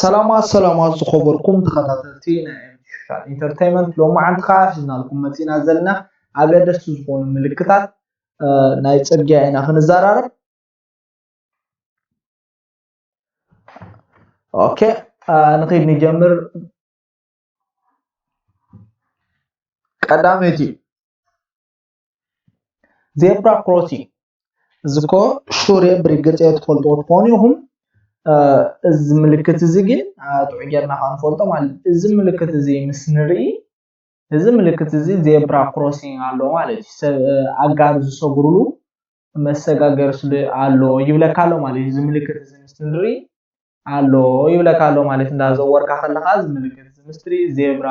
ሰላማት ሰላማት ዝኸበርኩም ተኸታተልቲ ናይ ኤምቲ ሶሻል ኢንተርቴይንመንት፣ ሎማዓንቲ ከዓ ሒዝናልኩም መፂና ዘለና ኣገደስቲ ዝኾኑ ምልክታት ናይ ፅርግያ ኢና ክንዘራረብ። ኦኬ፣ ንኺድ ንጀምር። ቀዳመይቲ ዜብራ ክሮሲንግ። እዚ እኮ ሹር እየ ብርግፅ እየ ትፈልጥዎ ትኾኑ ኢኹም። እዚ ምልክት እዚ ግን ጥዑይ ጌርና ከዓ ንፈልጦ ማለት እዩ። እዚ ምልክት እዚ ምስ ንርኢ፣ እዚ ምልክት እዚ ዜብራ ክሮሲንግ ኣሎ ማለት እዩ። ሰብ ኣጋር ዝሰግሩሉ መሰጋገሪ ስለ ኣሎ ይብለካ ኣሎ ማለት እዩ። እዚ ምልክት እዚ ምስ ንርኢ ኣሎ ይብለካ ኣሎ ማለት፣ እንዳዘወርካ ከለካ እዚ ምልክት እዚ ምስ ትርኢ ዜብራ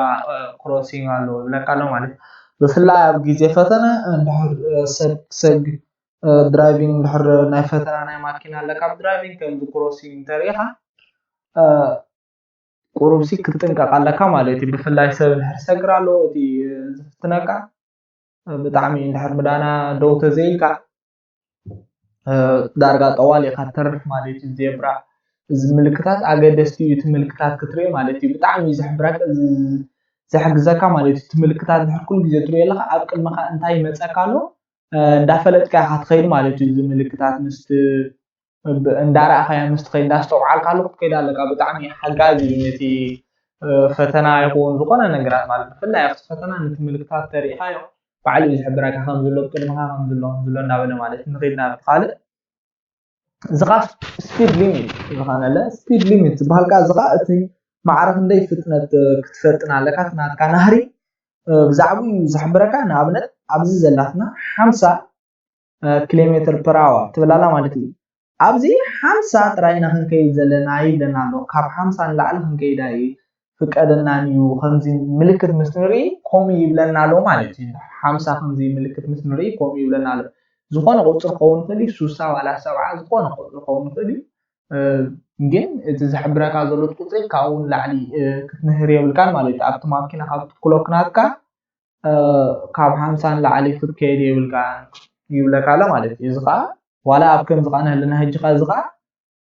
ክሮሲንግ ኣሎ ይብለካ ኣሎ ማለት እዩ። ብፍላይ ኣብ ግዜ ፈተነ እንድሕር ሰብ ክሰግ ድራይቪንግ እንድሕር ናይ ፈተና ናይ ማኪና ኣለካ፣ ኣብ ድራይቪንግ ከምዚ ክሮሲንግ እንተሪኢኻ ቁሩብሲ ክትጥንቀቕ ኣለካ ማለት እዩ። ብፍላይ ሰብ እንድሕር ሰግር ኣሎ እቲ ዝፍትነካ ብጣዕሚ እንድሕር ምዳና ደው ተዘይልካ ዳርጋ ጠዋል ኢኻ ተርፍ ማለት እዩ። ዜብራ እዚ ምልክታት ኣገደስቲ እዩ። እቲ ምልክታት ክትርኢ ማለት እዩ ብጣዕሚ እዩ ዘሕብረካ፣ ዘሕግዘካ ማለት እዩ። እቲ ምልክታት ድሕር ኩሉ ግዜ ትሪኦ ኣለካ ኣብ ቅድመኻ እንታይ ይመፀካ ኣሎ እንዳፈለጥካ ኢኻ ትኸይድ ማለት እዩ። እዚ ምልክታት ምስ እንዳረኣኻዮ ምስ ትኸይድ እንዳስተውዓልካሉ ክትከይድ ኣለካ። ብጣዕሚ ሓጋዚ እዩ ነቲ ፈተና ይኸውን ዝኾነ ነገራት ማለት ብፍላይ ኣብቲ ፈተና ነቲ ምልክታት ተሪእኻዮ ባዕሉ እዩ ዝሕብረካ ከም ዘሎ ቅድመኻ ከም ዘሎ ከም ዘሎ እንዳበለ ማለት ንኸይድ ናብ ካልእ። እዚ ከዓ ስፒድ ሊሚት ዝኾነለ ስፒድ ሊሚት ዝበሃል ከዓ እዚ ከዓ እቲ ማዕረ ክንደይ ፍጥነት ክትፈጥን ኣለካ እቲ ናትካ ናህሪ ብዛዕባኡ እዩ ዝሕብረካ። ንኣብነት ኣብዚ ዘላትና ሓምሳ ኪሎ ሜትር ፐር ኣወር ትብል ኣላ ማለት እዩ። ኣብዚ ሓምሳ ጥራይ ኢና ክንከይድ ዘለና ይብለና ኣሎ። ካብ ሓምሳ ንላዕሊ ክንከይድ ኣይፍቀደናን እዩ። ከምዚ ምልክት ምስ ንርኢ ከምኡ ይብለና ኣሎ ማለት እዩ። ሓምሳ ከምዚ ምልክት ምስ ንርኢ ከምኡ ይብለና ኣሎ። ዝኾነ ቁፅሪ ክኸውን ይኽእል እዩ፣ ሱሳ ዋላ ሰብዓ ዝኾነ ቁፅሪ ክኸውን ይኽእል እዩ። ግን እቲ ዝሕብረካ ዘሎ ቁፅሪ ካብኡ ንላዕሊ ክትንህር የብልካን ማለት እዩ። ኣብቲ ማኪና ካብ ትኩሎክ ናትካ ካብ ሓምሳ ንላዕሊ ክትከይድ የብልካን ይብለካ ኣሎ ማለት እዩ። እዚ ከዓ ዋላ ኣብ ከምዚ ከዓ ነለና ሕጂ ከዓ እዚ ከዓ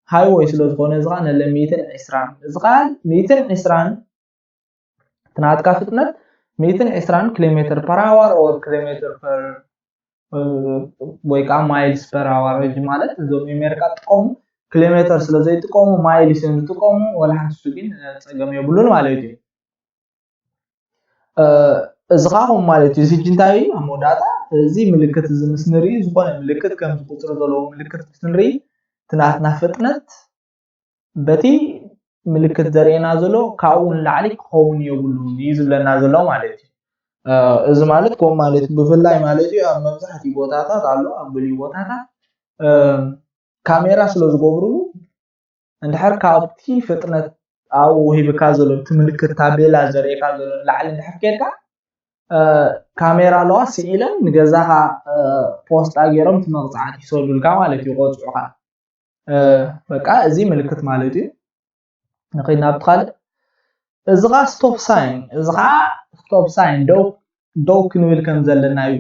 ሃይወይ ስለ ዝኾነ እዚ ከዓ ነለ ሚእትን ዕስራን እዚ ከዓ ሚእትን ዕስራን እቲ ናትካ ፍጥነት ሚእትን ዕስራን ኪሎ ሜትር ፐር ኣወር ኦር ኪሎ ሜትር ፐር ወይ ከዓ ማይልስ ፐር ኣወር ማለት እዞም ኣሜሪካ ጥቀሙ ኪሎ ሜትር ስለ ዘይጥቀሙ ማይልስ እዮም ዝጥቀሙ። ወላ ሓንቲ እሱ ግን ፀገም የብሉን ማለት እዩ። እዚ ከዓ ከምኡ ማለት እዩ። እዚ ሕጂ እንታይ እዩ ኣብ መወዳእታ እዚ ምልክት እዚ ምስ ንርኢ ዝኾነ ምልክት ከምዚ ቁፅሪ ዘለዎ ምልክት ምስ ንርኢ እቲ ናትና ፍጥነት በቲ ምልክት ዘርእየና ዘሎ ካብኡ ንላዕሊ ክኸውን የብሉን እዩ ዝብለና ዘሎ ማለት እዩ። እዚ ማለት ከምኡ ማለት እዩ። ብፍላይ ማለት እዩ ኣብ መብዛሕትኡ ቦታታት ኣሎ ኣብ ገሊኡ ቦታታት ካሜራ ስለ ዝገብርሉ እንድሕር ካብቲ ፍጥነት ኣብኡ ሂብካ ዘሎ እቲ ምልክት ታቤላ ዘርእየካ ዘሎ ንላዕሊ እንድሕር ኬድካ ካሜራ ኣለዋ ስኢለን ንገዛኻ ፖስጣ ገይሮም እቲ መቕፃዕቲ ይሰዱልካ ማለት እዩ። ቆፅዑካ በቃ እዚ ምልክት ማለት እዩ። ንኸይድ ናብቲ ካልእ እዚ ኸዓ ስቶፕ ሳይን እዚ ኸዓ ስቶፕ ሳይን ደው ደው ክንብል ከም ዘለና እዩ።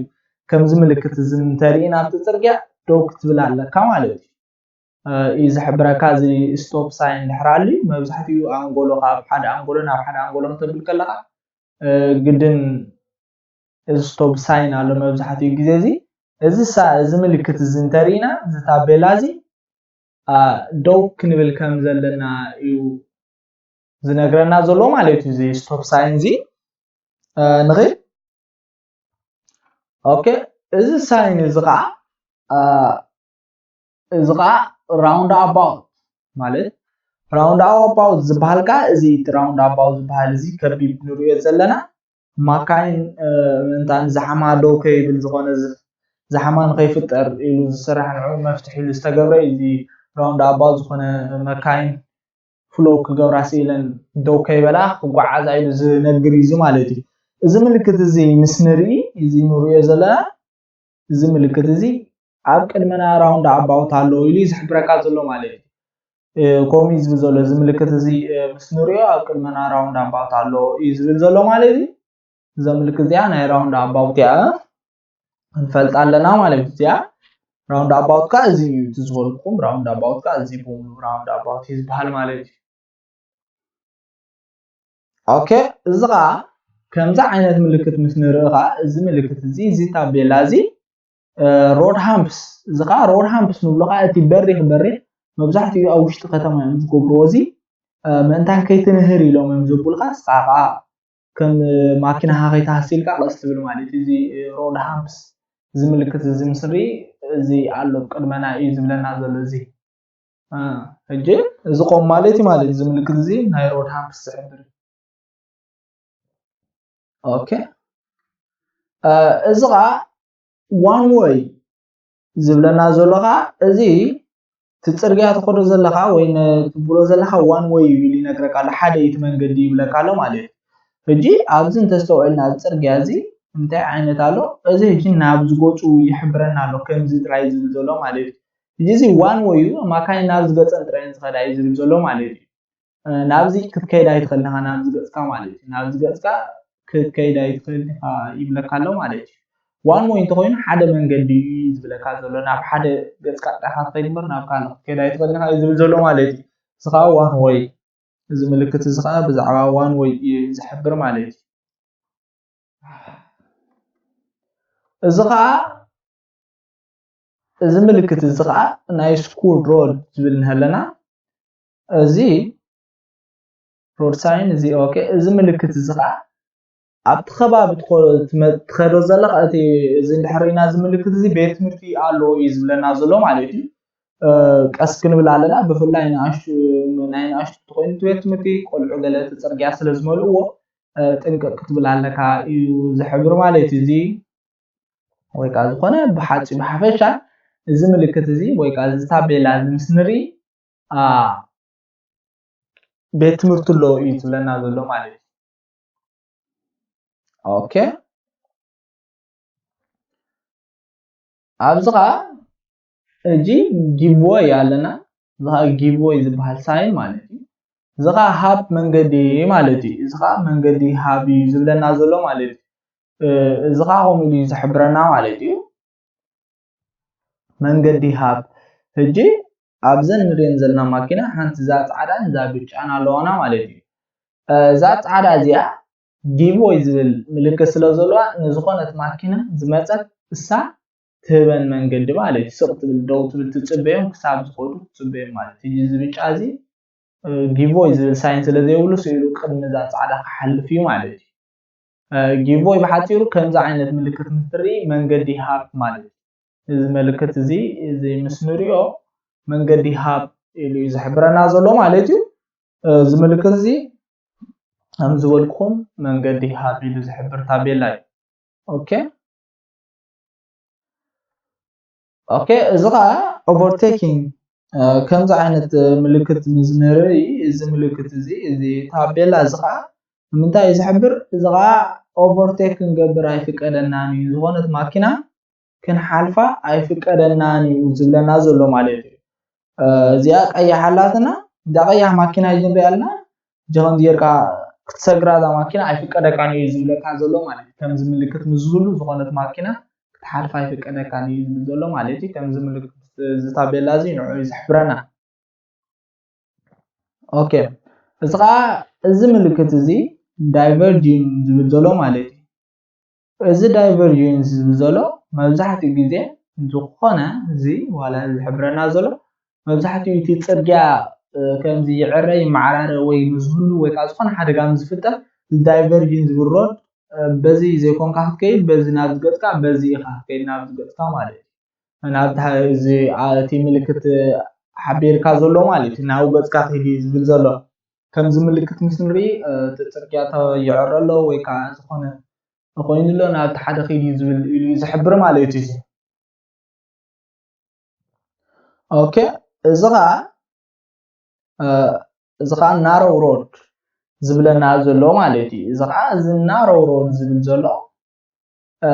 ከምዚ ምልክት እዚ እንተሪእና ኣብቲ ፅርግያ ደው ክትብል ኣለካ ማለት እዩ። እዩ ዝሕብረካ። እዚ ስቶፕ ሳይን ድሕር ኣልዩ መብዛሕትኡ ኣንጎሎኻ ኣብ ሓደ ኣንጎሎ ናብ ሓደ ኣንጎሎ ከተብል ከለኻ ግድን እዚ ስቶፕ ሳይን ኣሎ መብዛሕትኡ ግዜ። እዚ እዚ ሳ እዚ ምልክት እዚ እንተሪእና እዚ ታቤላ እዚ ደው ክንብል ከም ዘለና እዩ ዝነግረና ዘሎ ማለት እዩ። እዚ ስቶፕ ሳይን እዚ ንኺድ ኦኬ። እዚ ሳይን እዚ ከዓ እዚ ከዓ ራውንድ ኣባውት ማለት ራውንድ ኣባውት ዝበሃል ከዓ እዚ እቲ ራውንድ ኣባውት ዝበሃል እዚ ከቢብ ንሪኦ ዘለና ማካይን ምእንታን ዛሕማ ደው ከይብል ዝኾነ ዛሕማ ንኸይፍጠር ኢሉ ዝስራሕ ንዑ መፍትሒ ኢሉ ዝተገብረ እዚ ራውንድ ኣባውት ዝኾነ መካይን ፍሎ ክገብራ ስኢለን ደው ከይበላ ክጓዓዛ ኢሉ ዝነግር እዩ ማለት እዩ። እዚ ምልክት እዚ ምስ ንርኢ እዚ ንሪኦ ዘለና እዚ ምልክት እዚ ኣብ ቅድመና ራውንድ ኣባውት ኣሎ ኢሉ እዩ ዝሕብረካ ዘሎ ማለት እዩ። ከምኡ እዩ ዝብል ዘሎ እዚ ምልክት እዚ ምስ ንሪኦ ኣብ ቅድመና ራውንድ ኣባውት ኣሎ እዩ ዝብል ዘሎ ማለት እዩ። እዛ ምልክት እዚኣ ናይ ራውንድ ኣባውት እያ። ክንፈልጣ ኣለና ማለት እዩ። እዚኣ ራውንድ ኣባውት ከዓ እዚ እዩ እቲ ዝበልኩም ራውንድ ኣባውት ከዓ እዚ ብምሉ ራውንድ ኣባውት እዩ ዝበሃል ማለት እዩ። okay፣ እዚ ከዓ ከምዚ ዓይነት ምልክት ምስ ንርኢ ከዓ እዚ ምልክት እዚ፣ እዚ ታቤላ እዚ road humps፣ እዚ ከዓ road humps ንብሎ ከዓ እቲ በሪኽ በሪኽ መብዛሕትኡ ኣብ ውሽጢ ከተማ እዮም ዝገብርዎ። እዚ ምእንታን ከይትንህር ኢሎም እዮም ዘብሉካ። ንስኻ ከዓ ከም ማኪናኻ ከይትሃሲ ኢልካ ቀስ ትብል ማለት እዩ። እዚ road humps፣ እዚ ምልክት እዚ ምስ ንርኢ፣ እዚ ኣሎ ቅድመና እዩ ዝብለና ዘሎ። እዚ ሕጂ እዚ ቆም ማለት እዩ ማለት እዩ። እዚ ምልክት እዚ ናይ road humps ዝሕብር እዩ። okay፣ እዚ ከዓ one way ዝብለና ዘሎ ከዓ፣ እዚ እቲ ፅርግያ ትኸዶ ዘለኻ ወይ ትብሎ ዘለኻ one way እዩ ኢሉ ይነግረካ ኣሎ። ሓደ እዩ እቲ መንገዲ ይብለካ ኣሎ ማለት እዩ። ሕጂ ኣብዚ እንተስተውዕልና፣ እዚ ፅርግያ እዚ እንታይ ዓይነት ኣሎ? እዚ ሕጂ ናብ ዝገፁ ይሕብረና ኣሎ፣ ከምዚ ጥራይ ዝብል ዘሎ ማለት እዩ። ሕጂ እዚ one way እዩ፣ ማካይን ናብ ዝገፀን ጥራይ ዝኸዳ እዩ ዝብል ዘሎ ማለት እዩ። ናብዚ ክትከይድ ኣይትኽእልን ኢኻ፣ ናብዚ ገፅካ ማለት እዩ። ናብዚ ገፅካ ክትከይድ ኣይትኽእልን ኢኻ ይብለካ ኣሎ ማለት እዩ። One way እንተኾይኑ፣ ሓደ መንገዲ እዩ ዝብለካ ዘሎ። ናብ ሓደ ገፅካ ጥራይ ኢኻ ትኸይድ እምበር ናብ ካልእ ክትከይድ ኣይትኽእልን ኢኻ እዩ ዝብል ዘሎ ማለት እዩ። እዚ ከዓ one way፣ እዚ ምልክት እዚ ከዓ ብዛዕባ one way እዩ ዝሕብር ማለት እዩ። እዚ ከዓ፣ እዚ ምልክት እዚ ከዓ ናይ school road ዝብል እንሀለና፣ እዚ road sign እዚ፣ okay፣ እዚ ምልክት እዚ ከዓ ኣብቲ ከባቢ ትኸ-፣ ትመ-፣ ትኸዶ ዘለኻ፣ እቲ፣ እዚ እንድሕር ርኢና፣ እዚ ምልክት እዚ ቤት ትምህርቲ ኣለዎ እዩ ዝብለና ዘሎ ማለት እዩ። ቀስ ክንብል ኣለና፣ ብፍላይ ንኣሽቱ፣ ናይ ንኣሽቱ እንተኾይኑ፣ እቲ ቤት ትምህርቲ ቆልዑ ገለ እቲ ፅርግያ ስለ ዝመልእዎ፣ ጥንቅቕ ክትብል ኣለካ እዩ ዝሕብር ማለት እዩ። እዚ ወይ ከዓ ዝኾነ ብሓፂ-፣ ብሓፈሻ እዚ ምልክት እዚ ወይ ከዓ እዚ ታቤላ እዚ ምስ ንርኢ፣ አ፣ ቤት ትምህርቲ ኣሎ እዩ ዝብለና ዘሎ ማለት እዩ። okay፣ ኣብዚ ከዓ ሕጂ give way ኣለና። እዚ ከዓ give way ዝበሃል ሳይን ማለት እዩ። እዚ ከዓ ሃብ መንገዲ ማለት እዩ። እዚ ከዓ መንገዲ ሃብ እዩ ዝብለና ዘሎ ማለት እዩ። እዚ ከዓ ከምኡ ኢሉ እዩ ዝሕብረና ማለት እዩ። መንገዲ ሃብ። ሕጂ ኣብዘን ንሪኤን ዘለና ማኪና ሓንቲ እዛ ፃዕዳን እዛ ብጫን ኣለዋና ማለት እዩ። እዛ ፃዕዳ እዚኣ give way ዝብል ምልክት ስለ ዘለዋ፣ ንዝኾነት ማኪና ዝመፀት እሳ ትህበን መንገዲ ማለት እዩ። ስቕ ትብል፣ ደው ትብል፣ ትፅበዮም፣ ክሳብ ዝኸዱ ትፅበዮም ማለት እዩ። እዚ ብጫ እዚ give way ዝብል ሳይን ስለ ዘይብሉ፣ ስኢሉ ቅድሚ እዛ ፃዕዳ ክሓልፍ እዩ ማለት እዩ። give way ብሓፂሩ ከምዚ ዓይነት ምልክት ምስ ትርኢ መንገዲ ሃብ ማለት እዩ። እዚ ምልክት እዚ፣ እዚ ምስ ንሪኦ መንገዲ ሃብ ኢሉ እዩ ዝሕብረና ዘሎ ማለት እዩ። እዚ ምልክት እዚ ከም ዝበልኩኹም መንገዲ ሃብ ኢሉ ዝሕብር ታቤላ እዩ። okay፣ okay፣ እዚ ከዓ overtaking፣ ከምዚ ዓይነት ምልክት ምስ ንርኢ፣ እዚ ምልክት እዚ፣ እዚ ታቤላ እዚ ከዓ ንምንታይ እዩ ዝሕብር? እዚ ከዓ overtake ክንገብር ኣይፍቀደናን እዩ። ዝኾነት ማኪና ክንሓልፋ ኣይፍቀደናን እዩ ዝብለና ዘሎ ማለት እዩ። እዚኣ ቀያሕ ኣላትና፣ እዛ ቀያሕ ማኪና እዩ ንሪኣ ኣለና። ከምዚ ጌርካ ክትሰግራ እዛ ማኪና ኣይፍቀደካን እዩ ዝብለካ ዘሎ ማለት እዩ። ከምዚ ምልክት ምስ ዝህሉ፣ ዝኾነት ማኪና ክትሓልፍ ኣይፍቀደካን እዩ ዝብል ዘሎ ማለት እዩ። ከምዚ ምልክት፣ እዚ ታቤላ እዚ ንዕኡ እዩ ዝሕብረና። okay፣ እዚ ከዓ፣ እዚ ምልክት እዚ ዳይቨርጂን ዝብል ዘሎ ማለት እዩ። እዚ ዳይቨርጂን ዝብል ዘሎ መብዛሕትኡ ግዜ ዝኾነ፣ እዚ ዋላ ዝሕብረና ዘሎ፣ መብዛሕትኡ እቲ ፅርግያ ከምዚ ይዕረ፣ ይመዓራረ ወይ ምስ ዝህሉ ወይ ከዓ ዝኾነ ሓደጋ ምስ ዝፍጠር፣ ዳይቨርጂን ዝብል ሮድ፣ በዚ ዘይኮንካ ክትከይድ፣ በዚ ናብ ዝገፅካ፣ በዚ ኢኻ ክትከይድ ናብ ዝገፅካ ማለት እዩ። ናብቲ፣ እዚ፣ አ፣ እቲ ምልክት ሓቢርካ ዘሎ ማለት እዩ፣ ናብኡ ገፅካ ክይድ እዩ ዝብል ዘሎ። ከምዚ ምልክት ምስ ንርኢ፣ እ፣ እቲ ፅርግያ ተ-፣ ይዕረ ኣሎ ወይ ከዓ ዝኾነ ኮይኑ ኣሎ፣ ናብቲ ሓደ ክይድ እዩ ዝብል ኢሉ እዩ ዝሕብር ማለት እዩ። okay፣ እዚ ከዓ፣ እ፣ እዚ ከዓ ናሮው ሮድ ዝብለና ዘሎ ማለት እዩ። እዚ ከዓ፣ እዚ ናሮው ሮድ ዝብል ዘሎ፣ እ፣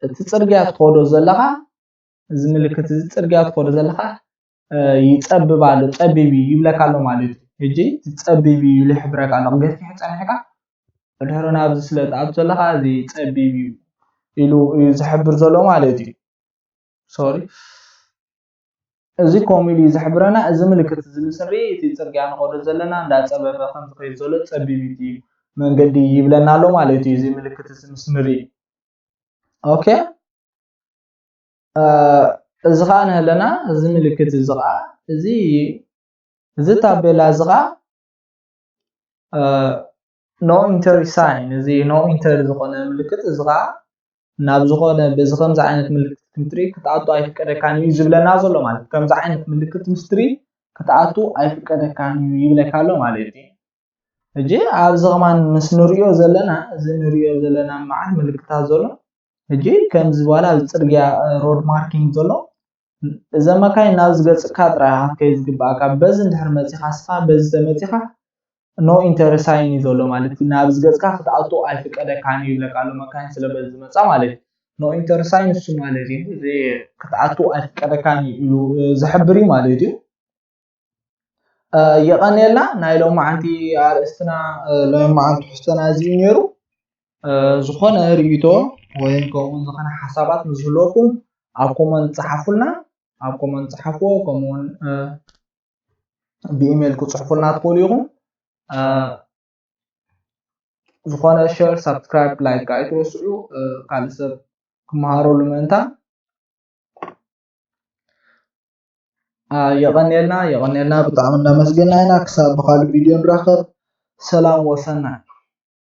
እቲ ፅርግያ ትኸዶ ዘለኻ፣ እዚ ምልክት እዚ፣ ፅርግያ ትኸዶ ዘለኻ፣ እ፣ ይፀብብ ኣሎ፣ ፀቢብ እዩ ይብለካ ኣሎ ማለት እዩ። ሕጂ እቲ ፀቢብ እዩ ኢሉ ይሕብረካ ኣሎ። ገፊሕ ፀኒሕካ፣ ድሕሪ ናብዚ ስለ ትኣቱ ዘለኻ፣ እዚ ፀቢብ እዩ ኢሉ እዩ ዝሕብር ዘሎ ማለት እዩ። ሶሪ። እዚ ከምኡ ኢሉ እዩ ዝሕብረና። እዚ ምልክት እዚ ምስ ንርኢ፣ እቲ ፅርግያ ንኸዶ ዘለና እንዳፀበበ ከም ዝኸይድ ዘሎ፣ ፀቢብ እዩ። መንገዲ ይብለና ኣሎ ማለት እዩ። እዚ ምልክት እዚ ምስ ንርኢ okay። እዚ ኸዓ ንህለና እዚ ምልክት እዚ ኸዓ እዚ እዚ ታቤላ እዚ ኸዓ no enter sign፣ እዚ no enter ዝኾነ ምልክት እዚ ኸዓ ናብ ዝኾነ በዚ ከምዚ ዓይነት ምልክት ክንትርኢ ክትኣቱ ኣይፍቀደካን እዩ ዝብለና ዘሎ ማለት ከምዚ ዓይነት ምልክት ምስትሪ ክትኣቱ ኣይፍቀደካን እዩ ይብለካ ኣሎ ማለት እዩ። ሕጂ ኣብዚ ኸማን ምስ ንሪኦ ዘለና እዚ ንሪኦ ዘለና መዓት ምልክታት ዘሎ ሕጂ ከምዚ በላ ኣብዚ ፅርግያ road marking ዘሎ እዘን መካይን ናብ ዝገፅካ ጥራይ ክትከይድ ዝግባኣካ። በዚ እንድሕር መፂኻ ንስኻ በዚ ተመፂኻ no enter sign እዩ ዘሎ ማለት እዩ። ናብ ዝገፅካ ክትኣቱ ኣይፍቀደካን እዩ ይብለካ ኣሎ መካይን ስለ በዚ ዝመፃ ማለት እዩ። No enter sign እሱ ማለት እዩ እዚ ክትኣቱ ኣይፍቀደካን እዩ ኢሉ ዝሕብር እዩ ማለት እዩ። የቐንየልና ናይ ሎማዓንቲ ኣርእስትና ሎማዓንቲ ትሕዝቶና እዚ እዩ ነይሩ። ዝኾነ ርእይቶ ወይ ከምኡ ዝኾነ ሓሳባት ምስ ዝህልወኩም ኣብ comment ጸሓፉልና፣ ኣብ comment ጸሓፍዎ። ከምኡውን ብኢሜይል ክጽሕፉልና ትኽእሉ ኢኹም። ዝኾነ share፣ subscribe፣ like ኣይትረስዑ፣ ካልእ ሰብ ክመሃረሉ ምእንታን። የቐንየልና፣ የቐንየልና፣ ብጣዕሚ እናመስገና ኢና። ክሳብ ብኻልእ ቪድዮ ንራኸብ። ሰላም ወሰናይ።